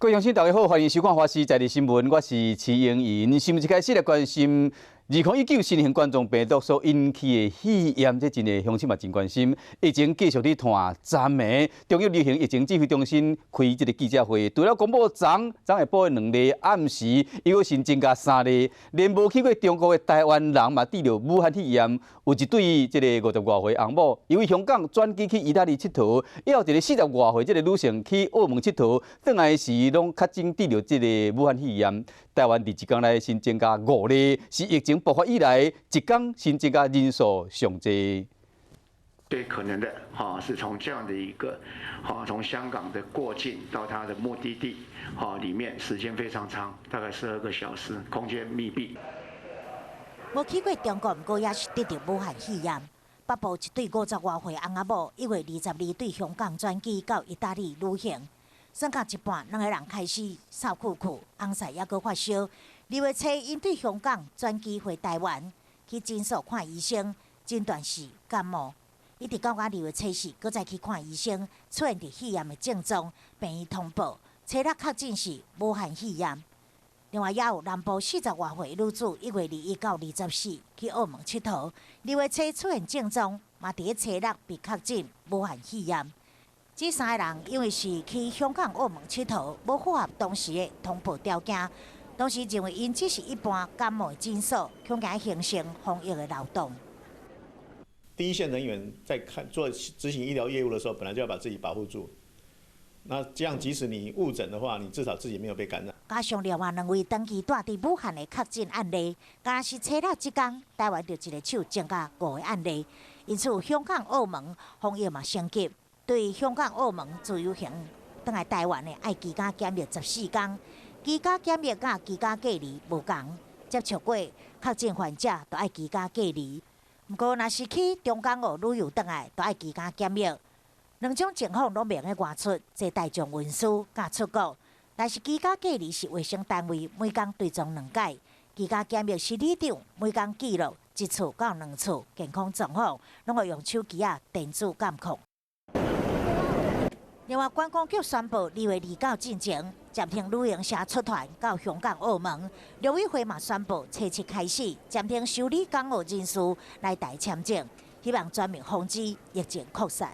各位鄉親，大家好，歡迎收看《華視在地新聞》，我是徐英莹。新聞一開始來關心2019新型冠狀病毒所引起的肺炎，這真濟鄉親嘛真關心。疫情繼續咧拖，昨暝中央流行疫情指揮中心開這个記者會，除了公布昨昨下晡的兩例，暗時又新增加三例，連無去過中國的台灣人嘛得著武漢肺炎。有一對這个五十外歲翁某，因為香港轉機去意大利𨑨迌，也有一个四十外歲這个女性去澳門𨑨迌，轉來時攏確診得著這个武漢肺炎。台灣佇一工內新增加五例，是疫情爆發以來一工新增加人數上濟。對，可能的，哈，是從這樣的一個，哈，從香港的過境到它的目的地，哈，裡面時間非常長，大概12個小時，空間密閉。無去過中國，毋過也是得著武漢肺炎。北部一對五十外歲翁仔某，1月22對香港轉機到意大利旅行，耍到一半，兩個人開始嗽咳咳，翁婿猶閣發燒。2月初，𪜶對香港轉機回台灣，去診所看醫生，診斷是感冒。一直到2月初四，閣再去看醫生，出現著肺炎的症狀，病院通報，初六確診是武漢肺炎。另外，也有南部四十外歲女子，1月21到24去澳門𨑨迌，2月初出現症狀，嘛佇咧初六被確診武漢肺炎。這三个人因為是去香港、澳門𨑨迌，無符合當時的通報條件，當時認為𪜶只是一般感冒的診所，恐驚形成防疫的漏洞。第一線人員在看做執行醫療業務的時候，本來就要把自己保護住。那這樣，即使你誤診的話，你至少自己沒有被感染。加上另外兩位長期蹛佇武漢的確診案例，敢若是初六這工，台灣就一个手增加五个案例。因此，香港、澳門防疫嘛升級，對香港、澳門自由行轉來台灣的，愛居家檢疫14工，居家檢疫佮居家隔離無仝，接觸過確診患者都愛居家隔離。毋過，若是去中港澳旅遊轉來，都愛居家檢疫。兩種情況攏袂用外出，坐大眾運輸佮出國。但是居家隔離是衛生單位每工追蹤兩擺，居家檢疫是里長每工記錄一次到兩次健康狀況，攏會用手機仔電子監控。另外，觀光局宣布2月29進前暫停旅行社出團到香港、澳門。陸委會嘛宣布，初七開始暫停受理港澳人士來台簽證，希望全面防止疫情擴散。